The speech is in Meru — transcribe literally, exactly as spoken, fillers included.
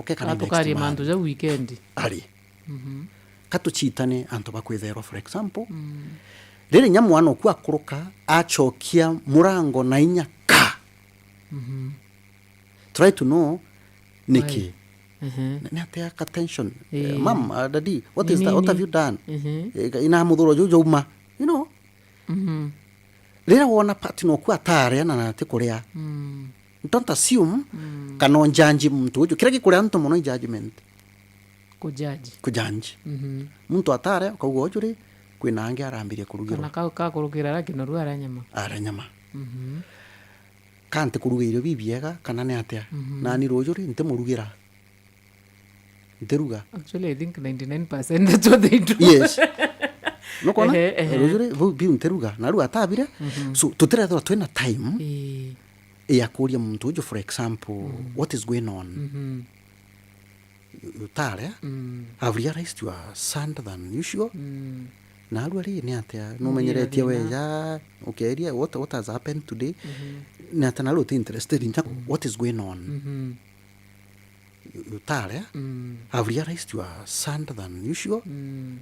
Ke kana next month. Ka tukarie mantu jau weekend. Ari. Mhm. Ka tucitane antu ba kwitherwa, for example. Mm. Riri nya mwana oku akuruka, acokia murango na inya ka. Mhm. Try to know niki. Why? Mhm. Ni, ni atia ka tension? Eh, eh, mom, uh, daddy, what is that? What have you done? Mhm. Eh, ina muthuro ju jauma, you know? Mhm. Riria wona partner oku ataria na nati kuria, mm, don't assume, mm, kana unjudge muntu uju. Kiria gikuria antu mono i judgment. Kujudge. Kujudge. Mhm. Muntu ataria, ukauga uju ri, kwina angi arambiria kurugira. Kana kau kakurukira ara kinoru ara nyama. Ara nyama. Mhm. Ka nti kuruga irio bibiega, kana ni atia? Mhm. Nani ruju ri, nti murugira. Ntiruga. Actually, I think ninety-nine percent that's what they do. Yes. Nukwona? Ehe, ehe. Ruju ri, bu-, biu ntiruga. Na riu atabire. Mhm. So, tutirethirwa twina time, ii, ya kuria muntu uju, for example, mm, what is going on? Mhm. Utaria, mm, I've realized you are sad than usual. Mm. Na riu ari ni atia? Numenyeretie weja, ukeria, what, what has happened today? Mhm. Ni atia na riu uti interested in, mm, what is going on? Mhm. Utaria, mm, I've realized you are sad than usual. Mm.